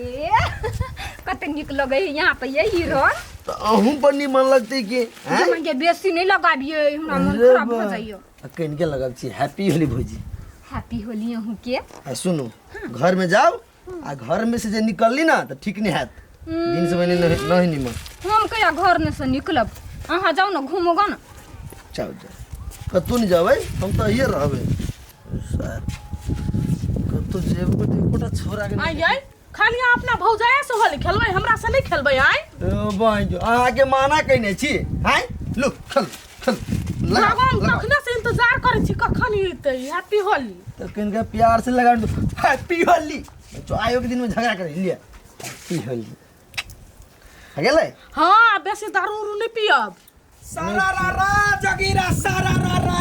ये कते नीक लगे है यहाँ पे यही रंग। तऽ अहूँ पर निमन लगतै कि हैं? जे के बेसी नहीं लगाबिए, हमरा मन अरे खराब बा। हो जाइयो। आ कनिके लगब छी। हैप्पी होली भौजी। हैप्पी होली अहूँ के। आ सुनू, घर में जाओ आ घर में से जे निकलली ना तऽ ठीक नहीं हैत। दिन से पहिने नहीं नहीं निमन। हम कहिया घर में से निकलब? अहाँ जाउ ने घूमोगा ने। जाओ जाओ, कतहु नहीं जेबै, हम तऽ अहिए रहबै। सर कतहु जेबो तऽ एकोटा छोरा के आइ आइ खाली अहाँ अपना भौजाया से होली खेलबै, हमरा से नहि खेलबै? आइ ओ बहिन, अहाँके माना कयने छी। आँय लू, खेल खेल, लगा भगवान लगा। कखने से इंतजार करै छी कखन एतै हैप्पी होली। तऽ कनिका प्यार से लगा दो। हैप्पी होली। तो आयो के दिन में झगड़ा कर लिया। हैप्पी होली आ गेलै। हँ, बेसी दारू उरू नहि पियब। सारा रा रा जगीरा सारा रा रा,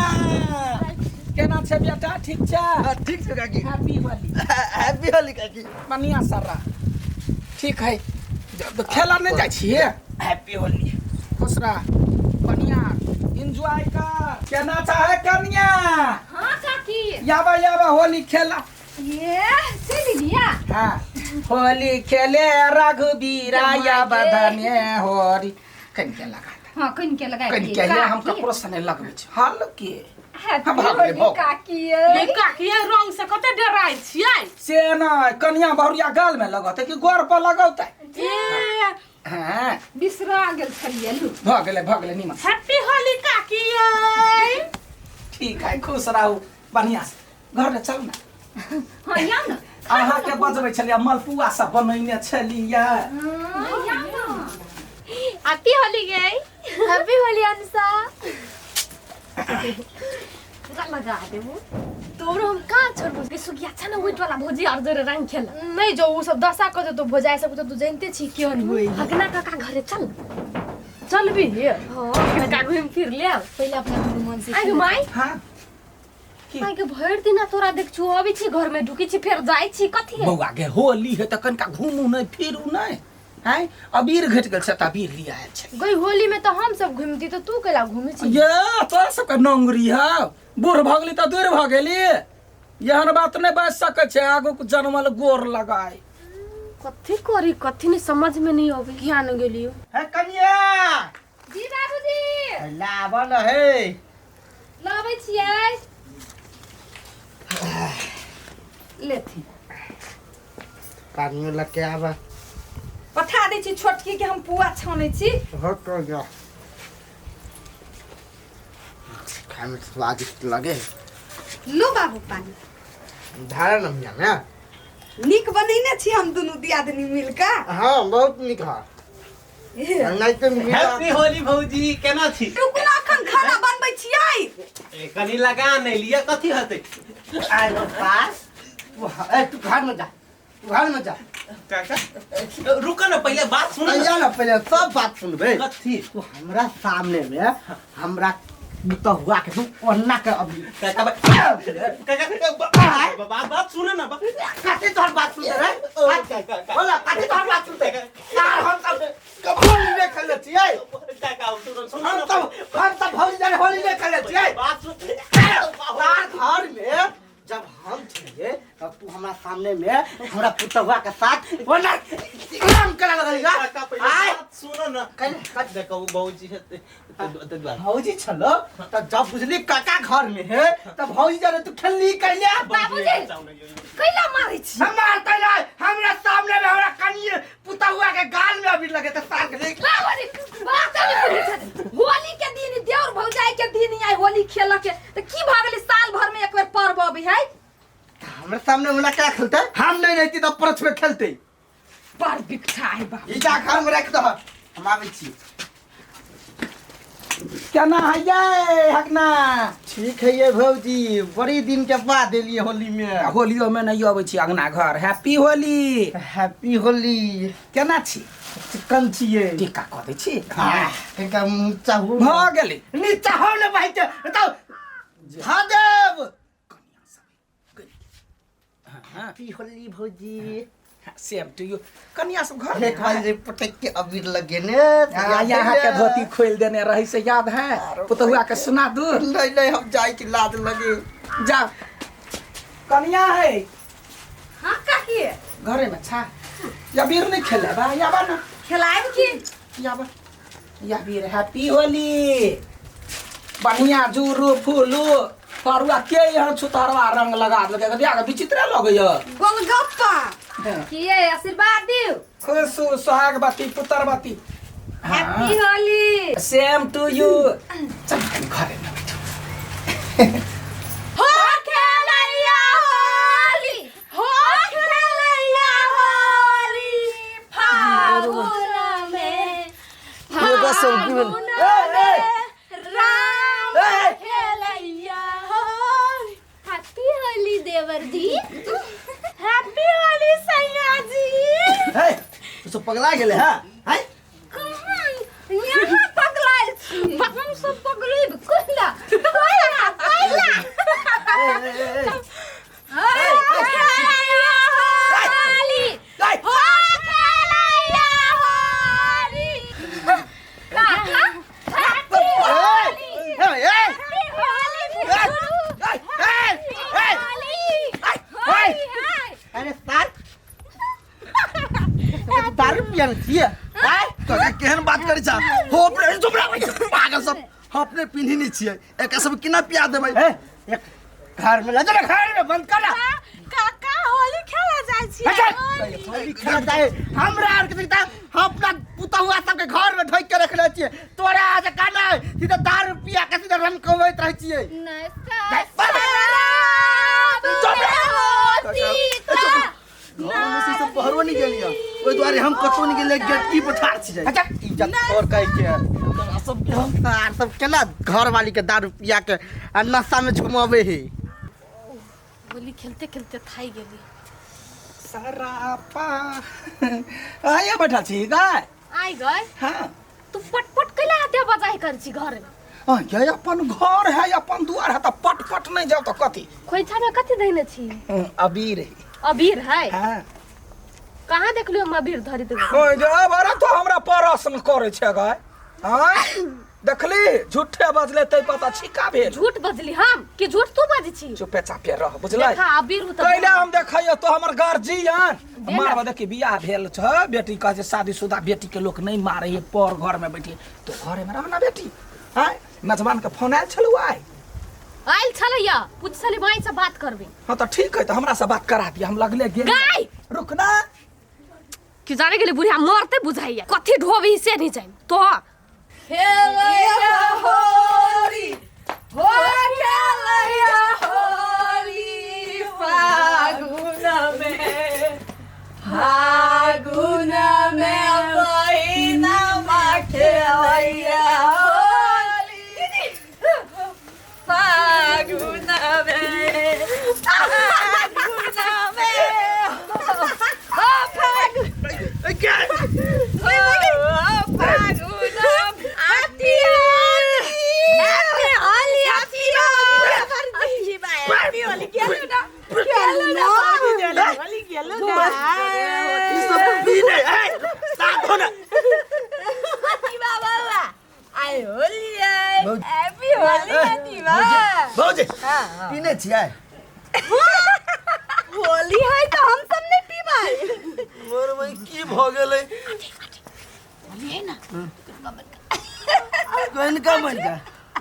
केना छै बेटा? ठीक छै? हाँ, ठीक छै काकी। हैप्पी होली। हैप्पी होली काकी। बढ़िया सारा ठीक है। जब खेला नहीं जाइ छियै। हैप्पी होली, खुश रह, बढ़िया एंजॉय कर। केना चाहे कनिया? हाँ काकी। याबा याबा होली खेला। ये चलि लिया। हाँ, होली खेले रघुबीरा या बदने होरी। कनिके लगा दे। हाँ, कनि के लगा। कनिके ये हम ककरो से नहीं लगबै छी हाल के। हैप्पी भऽ गेलै, होली भऽ गेलै। काकी। ये काकी, ये रंग से कते डराइ छियै? से नहि, कनिया बहुरिया गाल में लगतै कि गोर पर लगौतै? ए हाँ। बिसरा गेल छलियै, लू। भऽ गेलै, भऽ गेलै निमन। हैप्पी होली काकी यै। ठीक है, खुश रहू बढ़िया से। घर ले चल ना। हाँ, जाउ ने। अहाँके बजबै छलियै, मलपुआ सब बनैने छलियै। हाँ, जाउ ने। हैप्पी होली गई। हैप्पी होली अंशा। पूरा लगा देबो तोरो, हम कहाँ छोड़बो गे सुगिया? अच्छा ना, वेट वाला भौजी और जोरे रंग खेल नहीं जो उ सब दशा कर देतो भौजाई सब, तो तू जानते छी केहन होई। हगना काका घरे चल। चल भी। हाँ, कनका घूम फिर ले। पहिले अपना दुनू मन से। आगे माई। हाँ की? माई के भरि दिना तोरा देखछु, अबै छी घर में ढुकै छी फेर जाइ छी, कथी है? बौआ गे, होली है तऽ कनिका घूमू नहि फिरू नहि? आँय, अबीर घटि गेल छै तऽ अबीर लिया आयल छै। गई, होली में तो हम सब घूमती तो तू केला घूमे छी? ये तोरा सबके नौंगरी हौ, बूढ़ भऽ गेली तऽ दूर भऽ गेली, एहन बात नहि बाजि सकै छै। आगू जनमल गोर लगाय। कथी करी कथी नहीं समझ में नहीं अबै। किया न गेलियो? हे कनिया। जी बाबूजी। लाबऽ न हे। लाबै छियै, लेथिन। पानियो लग के आबऽ। पठा दै छी छोटकी के, हम पुआ छानै छी। हो तो जा, खाय में स्वादिष्ट लगे। लो बाबू पानी। धारा न मिया में। नीक बनेने छी हम दुनू दियादनी मिल कऽ। हाँ, बहुत नीक है। नहीं तो मिला। हैप्पी होली भौजी, केना छी? रुकू ना, अखन खाना बनबै छियै। ए, कनी लगा नहीं लिअ, कथी हतै? आइ पास तू, ए तू घर में जा, तू घर में जा। काका, रुक न, पहिले बात सुन। या ना, पहले सब बात सुनबे। कथी? तू हमरा सामने में हमरा हुआ के तू ओन्ना के अभी काका काका, बात बात सुन ना। कथी तोहर बात सुनते रे? बोला, कथी तोहर बात सुनते यार? हम सब कब होली नहीं खेलले छियै। काका, सुन सुन। हम सब भौजी जाने होली नहीं खेलले छियै। बात सुन। तार घर में जब हम छलियै तब तू हमरा सामने में हमरा पुतहुआ के साथ ओना काम करे लगली। काका, पहिले आय। बात सुन ना। कल देखो, भौजी हेतै तै दुआरे। भौजी छलो तब जब बुझली काका घर में है तब भौजी जाने तू खेलली कैले। बाबूजी, कैला मारै छी? हम मारते नहीं, हमरा सामने में हमरा कनिए पुतहुआ के गाल में अभी लगे त सार के देख। बाबूजी, बात नहीं बुझै छथिन। होली के दिन देवर भौजाई के दिन आइ होली खेल के त की भऽ गेलै? साल भर में एक बेर पर्व अबै है। हमरा सामने हमरा क्या खेलते? हम नहीं रहती तब परछ में खेलते। बड़ बिकठा है बाबू। ई जा, घर में रख दह, हम आबै छी। केना है ये हकना? ठीक है ये भौजी, बड़ी दिन के बाद एलिए होली में। होलियो में नहीं अबै छी अंगना घर। हैप्पी होली। हैप्पी होली। केना छी? चिकन छियै। टीका कऽ दै छी। हाँ, कनिका नीचा हो। भऽ गेलै। नीचा हो ने भाई के बताओ धा देब। हैप्पी होली भौजी। सेम टू यू। कनिया सब घर में एक बार जे पटक के अबीर लगे ने। यहाँ के धोती खोल देने रही से याद है? पुतहुआ के सुना दू। नहीं नहीं, हम जाए की लाज लगे। जा, कनिया है। हाँ काकी। घरे में छा या बीर नहीं खेले बा या बा ना खेलायब की या बा या बीर हैप्पी होली बढ़िया जुरू फूलू फरुआ के यहाँ छुतरवा रंग लगा देलकै दिया के विचित्र लगैया गोलगप्पा किए आशीर्वाद दिउ खुश सोहागवती पुत्रवती happy Holi same to you चल कनी घरे में बैठू हो खेलैया होली हो खेलैया होली फागुन में फागुन में राम खेलैया होली हैप्पी होली देवर जी हैप्पी होली सैया जी हे तू सब पगला गेले हां हैं कहाँ यहाँ पगलायल छी हम सब पगलेब कोइला कोइला कोइला होली हो खेलैया होली काका हैप्पी होली हैप्पी होली होली होली है अरे सार दारू पियन छियै तोरा केहन बात करै छा हो अपने चुप रह पागल सब हम अपने पिन्ही नहीं छियै एकरा सब केना पिया देबै ए, एक घर में लजा घर में बंद कर काका होली खेला जाइ छियै होली खेलत जाए हमरा आर के देखता हम अपना पुतहुआ सबके घर में ढोक के रखले छियै तोरा आज का नहीं सीधा दारू पिया के सीधा रंग कमैत रहै छियै नशा शराब में होती का घर में से सब पहरो नहीं गेलियै ओहि दुआरे हम कतौ नहीं गेलियै गेट पर ठाढ़ छी अच्छा इज्जत और कहि के तोरा सबके हम आर सब केना घर वाली के दारू पिया के आ नशा में झुमावे है होली खेलते खेलते थाई गेली सरापा आया बैठल छी गाय आई गए हाँ तू पटपट कैला हाथे बजाय कर छी घर में आ, ये अपन घर है अपन दुआर है तऽ पट पट नहीं जाओ तऽ कथी खोइछा में कथी धइने छी अबीर है अबीर है हाँ कहाँ देखलियो हम अबीर धरी देबो ओए जे अब अरे तो हमरा प्रश्न करै छै गाय हाँ देखली झूठे बजले तै पता छिका भेल झूठ बजली हम कि झूठ तू बजै छी चुपे चापे रह बुझलै देखा अबीर उ तऽ कैला हम देखैयो तो हमर गार्जियन दे ना। मारबा देखी बियाह भेल छ बेटी कहै छै शादीशुदा बेटी के लोक नहीं मारे है पर घर में बैठी तो घरे में रह ना बेटी आय मेजबान के फोन आयल छलौ आइ आयल छलैया पूछली माई से बात करबे हाँ तो ठीक है तो हमरा से बात करा दिया हम लगले गेल गाय रुक ना कि जाने गेली बुढ़िया मरते बुझाइया कथी ढोबी से नहीं जाइन तो खेलैया होली हो खेलैया होली फागुन में फागुन में बहिनमा खेलैया होली फागुन में फागुन में हो फागुन ई सब पी नहीं ए साथ हो ना भौजी पीने छियै होली है तो हम सब नहीं पीबै मोर भाई की भ गेलै कोन का मन का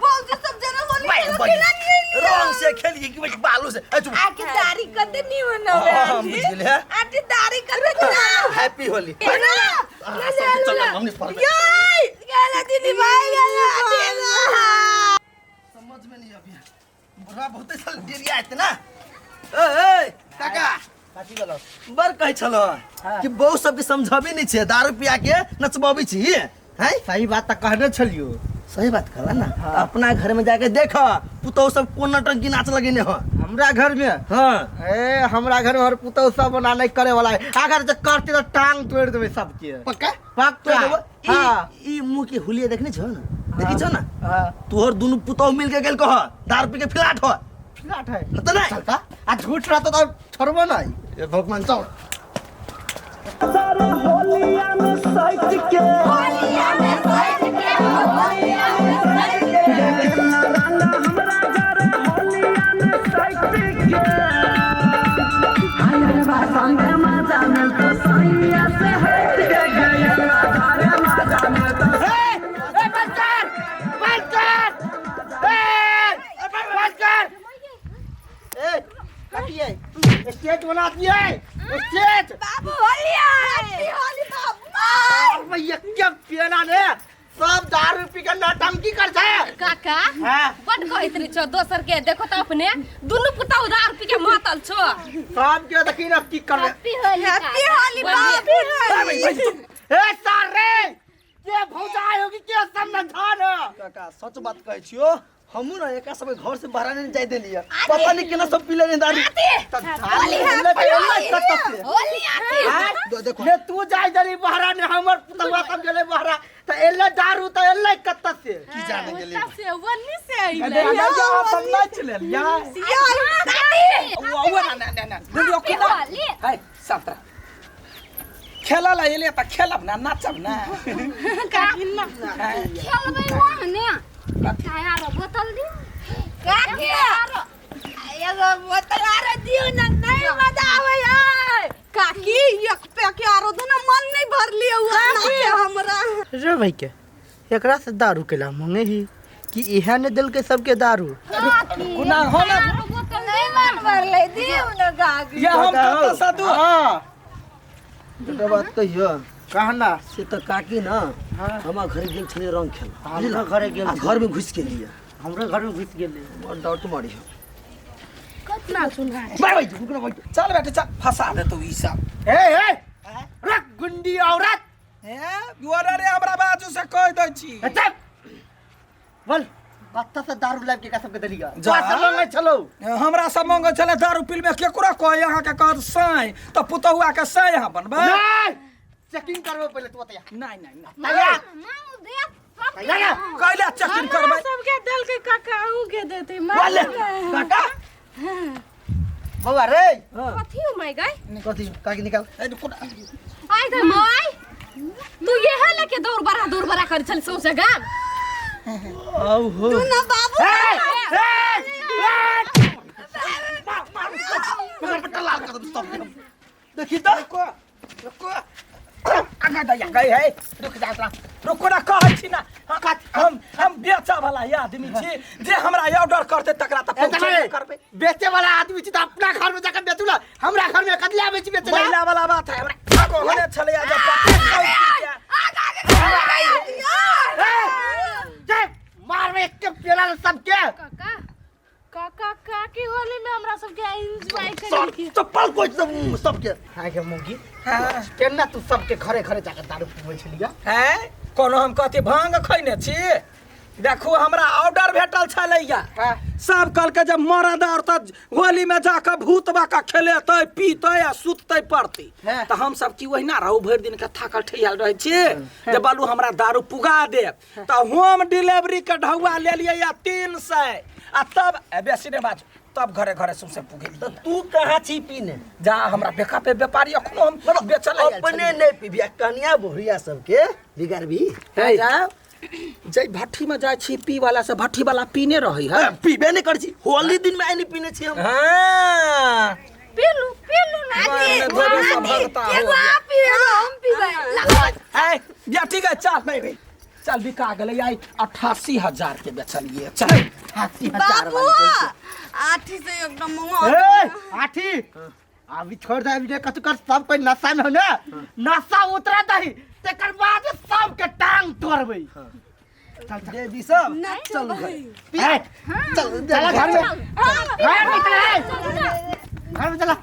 भौजी सब जना होली खेलो केना नहीं रंग से खेलिए कि बस बालू से ए चुप आके दाढ़ी कते नहीं मनवे हाँ, बुझ गेलै है आके दाढ़ी कते ना हैप्पी होली ना चल हमनी पर याय गेला दीदी भाई गेला समझ में नहीं अभी बुढ़वा बहुते साल देरी आयत ना ए ए काका कथी बोलो बड़ कहै छलो कि बहु सबके समझबे नहीं छै दारू पिया के नचबबै छी हैं सही बात तऽ कहने छलियो सही बात कहला ना तो अपना घर में जाके देख पुतहु सब कोन नटंकी नाच लगेने हो हमरा घर में हाँ ए हमरा घर में हर पुतहु सब ओना नहीं करे वाला है अगर जे करते तो टांग तोड़ देबै सबके पक्का पक्का तोड़ देबो? ई हाँ ई मुंह के हुलिया देखने छो ना देखी छो ना हाँ तोहर दुनू पुतहु मिल के गेल कह दारू पी के फ्लैट हो फ्लैट है तो नहीं चलता आ झूठ रहता तो छोड़बो नहीं ए भगवान चल संगे मजा मानैत रहे छो दोसर के देखो तो अपने दुनू पुता उधार पी के मातल छो। सब के देखी ना की करबे। हैप्पी होली, हैप्पी होली बाबू। ए सर रे के भौजाई होगी के समझान। काका सच बात कहै छियो, हमहू ना एकरा सब घर से बाहर नहीं जाय देलियै, पता नहीं केना सब पी लेने दारू। होली आती देखो ने तू जाय देली बहरा ने हमर पुतवा सब गेले बहरा त एले दारू त एले कत्त से की जाने गेलै से वन्नी से अइले। हम नाच लेलियै। वो ना ना ना ना होली है संतरा खेला ला एलियै त खेलब ना नाचब ना। खेलबै वहने काया रो बोतल दी काकी एगो बोतल आरो दियो ना, नहीं मजा आवे यार। काकी एक पैक आरो दो ना, मन नहीं भर लियो नाचे हमरा। रे भाई के एकरा से दारू केला मांगे ही कि इहा ने दिल के सबके दारू कुना हो ना नहीं मन भरले दियो ना काकी। या हम कत सदु। हां एकटा बात कहियो कहना से त काकी ना हमरा घरे गेल छलै रंग खेल, हमरा घरे गेल आ घर में घुस गेलियै, हमरा घर में घुस गेलै। बड़ डाउट मारी हो। कतना सुना बाय बाय रुक ना भाई, चल बेटे चल, फंसा देतौ ई सब। ए ए रख गुंडी औरत। हे युअरे रे हमरा बाजू से कह दै छी। चल बोल कत्ता से दारू लाब के का सबके देलिया जा। सब मांगे छलो। हमरा सब मांगे छलै दारू पील में केकरो कहे अहाँ के कहत साई त पुतहुआ के साई अहाँ बनबै। नहीं चेकिंग करबो पहिले तू बतैया। नहीं नहीं नहीं तैयार मांग दे सब तैयार कैला चेकिंग करबै? सबके देल के काका ऊ के देते बोले काका बउआ रे कथी हो my गई कथी काकी निकाल। ए कुना आइ त my तू ये है लेके दौड़ बड़ा कर चल सौसे गाम। आउ हो तू ना बाबू पकड़ पकड़ लाल कर दम सब के। देखी त रुको रुको आगा दैया गई है, रुक जा तोरा रुको ना कहै छी ना। हम बेचा वाला आदमी छी जे हमरा ऑर्डर करते तकरा त पहुंचेबे करबै। बेचे वाला आदमी छी त अपना घर में जाकर बेचू ना, हमरा घर में कतला बेची बेचे महिला वाला बात है। हमरा कहने छलै जे मारबे एक के पेला सबके। काका काका काकी होली में हमरा सबके एंजॉय करे के चप्पल कोच सबके। हां के मुगी केना तू सबके घरे घरे जाकर दारू पीबै छलिया? हैं कोनो हम कथी भांग खैने छी? देखू हमरा ऑर्डर भेटल छलैया, सब कहलकै जे मरद और त होली में जाके भूतबा का खेलेतै पीतै आ सुततै पड़तै। त हम सब की ओहिना रहू भरि दिन के थाकल ठेहियाल रहै छी जे बालू हमरा दारू पुगा देब त होम डिलीवरी के ढौआ लेलियै या 300 आ तब बेसी नहि बाजू तब घरे घरे सौंसे पुगेलियै। त तू कहाँ छी पीने? जा हमरा बेका पे व्यापारी अखनो हम बेचल अपने नहीं पीबी आ कनिया बोहरिया सबके बिगाड़बी। जा जै भट्ठी में जाइ छी पी वाला से भट्ठी वाला पीने रही है। पीबे नहीं कर छी, होली दिन में आइ नहीं पीने छी हम। हां पीलू पीलू ना एगो आप पीबे हम पीबे। ए या ठीक है चल नहीं भाई चल बिका गेलै आइ 88,000 के बेचलियै। चल 88,000 बाबू आठी से एकदम मंगा। ए आठी अभी छोड़ दे, अभी कथु कर सब कोई नशा में हो ना, नशा उतरा दही तेकर बाद सबके टांग तोड़बै। चल देवी सब चल घर चल चल घर में, घर में चला, घर में चला।